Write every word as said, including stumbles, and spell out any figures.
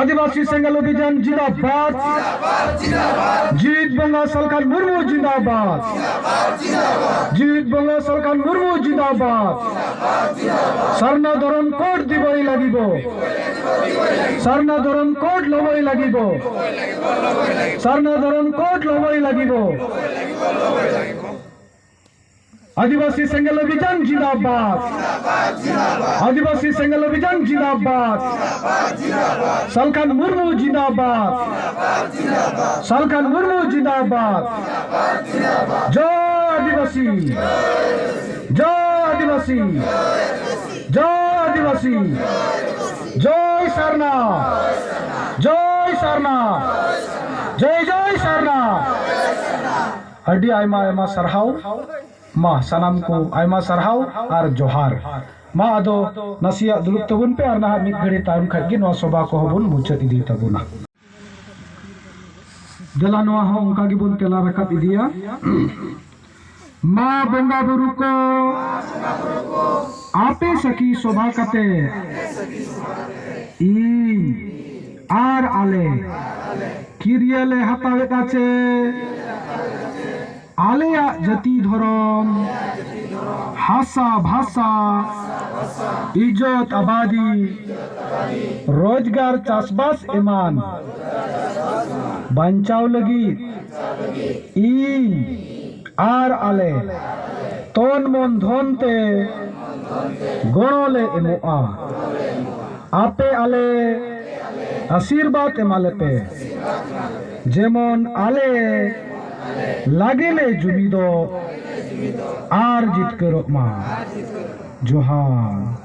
ᱟᱹᱫᱤᱵᱟᱹᱥᱤ ᱥᱮᱸᱜᱮᱞ ᱚᱵᱷᱤᱡᱟᱱ ᱡᱤᱱᱫᱟᱵᱟᱫ᱾ ᱡᱤᱣᱤᱫ ᱵᱚᱸᱜᱟ ᱥᱟᱞᱠᱷᱟᱱ ᱢᱩᱨᱢᱩ ᱡᱤᱱᱫᱟᱵᱟᱫ᱾ ᱡᱤᱣᱤᱫ ᱵᱚᱸᱜᱟ ᱥᱟᱞᱠᱷᱟᱱ ᱢᱩᱨᱢᱩ ᱡᱤᱱᱫᱟᱵᱟᱫ᱾ ᱥᱟᱨᱱᱟ ᱫᱷᱚᱨᱚᱢ ᱠᱳᱰ ᱫᱤᱵᱚᱭ ᱞᱟᱹᱜᱤᱵᱚ᱾ ᱥᱟᱨᱱᱟ ᱫᱷᱚᱨᱚᱢ ᱠᱳᱰ ᱞᱚᱵᱚᱭ ᱞᱟᱹᱜᱤᱵᱚ᱾ ᱥᱟᱨᱱᱟ ᱫᱷᱚᱨᱚᱢ ᱠᱳᱰ ᱞᱚᱵᱚᱭ ᱞᱟᱹᱜᱤᱵᱚ᱾ ᱟᱹᱫᱤᱵᱟᱹᱥᱤ ᱥᱮᱸᱜᱮᱞ ᱚᱵᱷᱤᱡᱟᱱ ᱡᱤᱱᱫᱟᱵᱟᱫ᱾ ᱟᱹᱫᱤᱵᱟᱹᱥᱤ ᱥᱮᱸᱜᱮᱞ ᱚᱵᱷᱤᱡᱟᱱ ᱡᱤᱱᱫᱟᱵᱟᱫ᱾ ᱥᱟᱞᱠᱷᱟᱱ ᱢᱩᱨᱢᱩ ᱡᱤᱱᱫᱟᱵᱟᱫ᱾ ᱥᱟᱞᱠᱷᱟᱱ ᱢᱩᱨᱢᱩ ᱡᱤᱱᱫᱟᱵᱟᱫ᱾ ᱡᱚᱭ ᱟᱹᱫᱤᱵᱟᱹᱥᱤ, ᱡᱚᱭ ᱟᱹᱫᱤᱵᱟᱹᱥᱤ, ᱡᱚᱭ ᱟᱹᱫᱤᱵᱟᱹᱥᱤ, ᱡᱚᱭ ᱥᱟᱨᱱᱟ, ᱡᱚᱭ ᱥᱟᱨᱱᱟ, ᱡᱚᱭ ᱡᱚᱭ ᱥᱟᱨᱱᱟ᱾ ᱟᱹᱰᱤ ᱟᱭᱢᱟ ᱟᱭᱢᱟ ᱥᱟᱨᱦᱟᱣ᱾ ᱢᱟ ᱥᱟᱱᱟᱢ ᱠᱚ ᱟᱭᱢᱟ ᱥᱟᱨᱦᱟᱣ ᱟᱨ ᱡᱚᱦᱟᱨ᱾ ᱢᱟ ᱟᱫᱚ ᱱᱟᱥᱮᱭᱟᱜ ᱫᱩᱲᱩᱵ ᱛᱟᱵᱚᱱ ᱯᱮ ᱟᱨ ᱱᱟᱦᱟᱜ ᱢᱤᱫ ᱜᱷᱟᱹᱲᱤ ᱛᱟᱭᱚᱢ ᱠᱷᱟᱡ ᱜᱮ ᱱᱚᱣᱟ ᱥᱚᱵᱷᱟ ᱠᱚᱦᱚᱸ ᱵᱚᱱ ᱢᱩᱪᱟᱹᱫ ᱤᱫᱤ ᱛᱟᱵᱚᱱᱟ᱾ ᱫᱮᱞᱟ ᱱᱚᱣᱟ ᱦᱚᱸ ᱚᱱᱠᱟ ᱜᱮᱵᱚᱱ ᱛᱮᱞᱟ ᱨᱟᱠᱟᱵ ᱤᱫᱤᱭᱟ᱾ ᱢᱟ ᱵᱚᱸᱜᱟ ᱵᱩᱨᱩ ᱠᱚ, ᱟᱯᱮ ᱥᱟᱹᱠᱷᱤ ᱥᱚᱵᱷᱟ ᱠᱟᱛᱮ ᱤᱧ ᱟᱨ ᱟᱞᱮ ᱠᱤᱨᱤᱭᱟᱹ ᱞᱮ ᱦᱟᱛᱟᱣᱮᱫᱟ ᱪᱮ ᱟᱞᱮᱭᱟᱜ ᱡᱟᱹᱛᱤ ᱫᱷᱚᱨᱚᱢ, ᱦᱟᱥᱟ ᱵᱷᱟᱥᱟ, ᱤᱡᱽᱡᱚᱛ ᱟᱵᱟᱫᱤ, ᱨᱳᱡᱽᱜᱟᱨ ᱪᱟᱥᱵᱟᱥ ᱮᱢᱟᱱ ᱵᱟᱧᱪᱟᱣ ᱞᱟᱹᱜᱤᱫ ᱤᱧ ᱟᱨ ᱟᱞᱮ ᱛᱚᱱ ᱢᱚᱱ ᱫᱷᱚᱱ ᱛᱮ ᱜᱚᱲᱚ ᱞᱮ ᱮᱢᱚᱜᱼᱟ᱾ ᱟᱯᱮ ᱟᱞᱮ ᱟᱥᱤᱨᱵᱟᱫᱽ ᱮᱢᱟ ᱞᱮᱯᱮ, ᱡᱮᱢᱚᱱ ᱟᱞᱮ ᱞᱟᱜᱮ ᱞᱮ ᱡᱩᱢᱤᱫᱚᱜ ᱟᱨ ᱡᱤᱛᱠᱟᱹᱨᱚᱜ ᱢᱟ᱾ ᱡᱚᱦᱟᱨ᱾